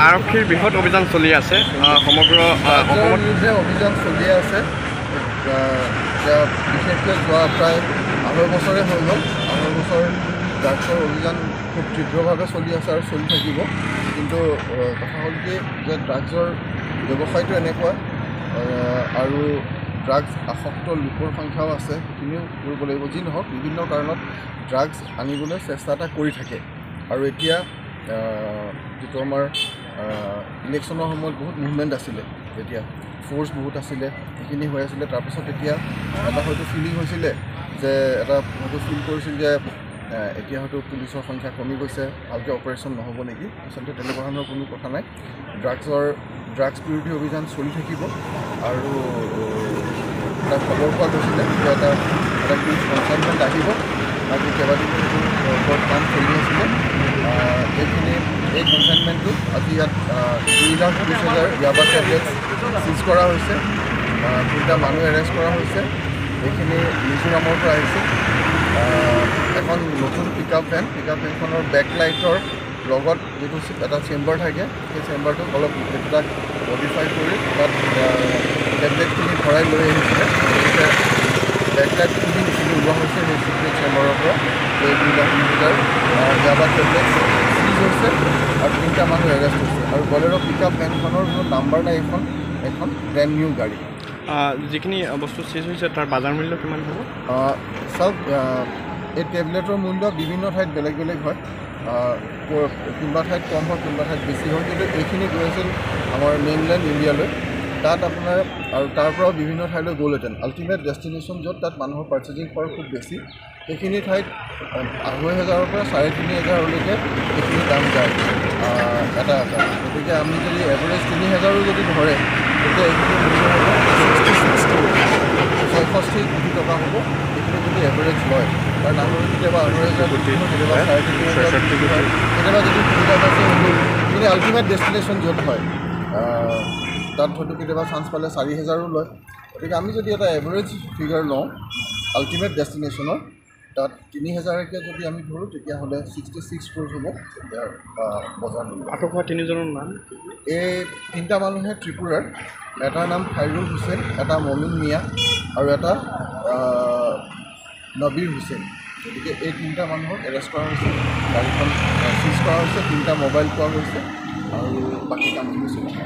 আৰক্ষীৰ বৃহৎ অভিযান চলি আছে, সমগ্ৰ অসমত বিৰুদ্ধে অভিযান চলি আছে। বিশেষকৈ যোৱা প্ৰায় 2.5 বছৰে হৈ গ'ল, 2.5 বছৰ ড্ৰাগছৰ অভিযান খুব তীব্ৰভাৱে চলি আছে আৰু চলি থাকিব। কিন্তু কথা হ'ল কি যে ড্ৰাগছৰ ব্যৱসায়টো এনেকুৱা আৰু ড্ৰাগছ আসক্ত লোকৰ সংখ্যাও আছে, সেইখিনিও কৰিব লাগিব। যি নহওক, বিভিন্ন কাৰণত ড্ৰাগছ আনিবলৈ চেষ্টা এটা কৰি থাকে। আৰু এতিয়া যিটো আমাৰ ইলেকশ্যনৰ সময়ত বহুত মুভমেণ্ট আছিলে, তেতিয়া ফ'ৰ্চ বহুত আছিলে, সেইখিনি হৈ আছিলে। তাৰপিছত এতিয়া এটা হয়তো ফিলিং হৈছিলে যে এটা হয়তো ফিল কৰিছিল যে এতিয়া হয়তো পুলিচৰ সংখ্যা কমি গৈছে, ভালকৈ অপাৰেশ্যন নহ'ব নেকি। আচলতে তেনেকুৱা ধৰণৰ কোনো কথা নাই। ড্ৰাগছ বিৰোধী অভিযান চলি থাকিব। আৰু এটা খবৰ পোৱা গৈছিলে যে এটা এটা হিউজ কনচাইনমেণ্ট আহিব, আজি কেইবাদিনো সেইটো ওপৰত কাম চলি আছিলে। এইখিনি এই কনচাইনমেণ্টটো আজি ইয়াত 2,20,000 য়াবা টেবলেটছ চিজ কৰা হৈছে, 3টা মানুহ এৰেষ্ট কৰা হৈছে। এইখিনি মিজোৰামৰ পৰা আহিছে। এখন নতুন পিক আপ ভেন, পিক আপ ভেনখনৰ বেক লাইটৰ লগত যিটো এটা চেম্বাৰ থাকে, সেই চেম্বাৰটোক অলপ সেইবিলাক মডিফাই কৰি তাত টেবলেটখিনি ভৰাই লৈ আহিছিলে। গতিকে বেক লাইট খুলি সেইখিনি ওলোৱা হৈছে সেই চিক্ৰেট চেম্বাৰৰ পৰা। এই 2,20,000 য়াবা টেবলেট চিজ হৈছে আৰু 3টা মানুহ এৰেষ্ট হৈছে। আৰু বলেৰ' পিক আপ ভেনখনৰ কোনো নাম্বাৰ নাই, এইখন এখন ব্ৰেণ্ড নিউ গাড়ী। যিখিনি বস্তু চিজ হৈছে তাৰ বাজাৰ মূল্য কিমান হ'ব? চাওক, এই টেবলেটৰ মূল্য বিভিন্ন ঠাইত বেলেগ বেলেগ হয়, কোনোবা ঠাইত কম হয়, কোনোবা ঠাইত বেছি হয়। কিন্তু এইখিনি গৈ আছিল আমাৰ মেইনলেণ্ড ইণ্ডিয়ালৈ, তাত আপোনাৰ আৰু তাৰ পৰাও বিভিন্ন ঠাইলৈ গ'লহেঁতেন। আল্টিমেট ডেষ্টিনেশ্যন য'ত, তাত মানুহৰ পাৰ্চেচিং পাৱাৰ খুব বেছি। সেইখিনি ঠাইত 2,500ৰ পৰা 3,500লৈকে এইখিনি দাম যায় এটা এটা। গতিকে আমি যদি এভাৰেজ 3,000ও যদি ধৰে, তেতিয়া এইখিনি মূল্য হ'ব 66 ক্ৰ'ৰ, 66 কোটি টকা হ'ব এইখিনি যদি এভাৰেজ লয়। কাৰণ আমি কেতিয়াবা 2,500 কোটি, কেতিয়াবা 3,500 কোটি হয়, কেতিয়াবা যদি সুবিধা পাইছে সেইখিনি আল্টিমেট ডেষ্টিনেশ্যন য'ত হয় তাত হয়তো কেতিয়াবা চান্স পালে 4,000ও লয়। গতিকে আমি যদি এটা এভাৰেজ ফিগাৰ লওঁ আল্টিমেট ডেষ্টিনেশ্যনৰ, তাত 3,000কৈ যদি আমি ধৰোঁ তেতিয়াহ'লে 66 ক্ৰ'ৰ হ'ব ইয়াৰ বজাৰ মূল্য। আটক হোৱা 3জনৰ নাম? এই 3টা মানুহে ত্ৰিপুৰাৰ, এটাৰ নাম খাইৰুল হুছেইন, এটা মমিন মিয়া আৰু এটা নবীৰ হুছেইন। গতিকে এই 3টা মানুহক এৰেষ্ট কৰা হৈছে, গাড়ীখন চিজ কৰা হৈছে, 3টা মোবাইল পোৱা গৈছে আৰু বাকী কামখিনি চলিছে।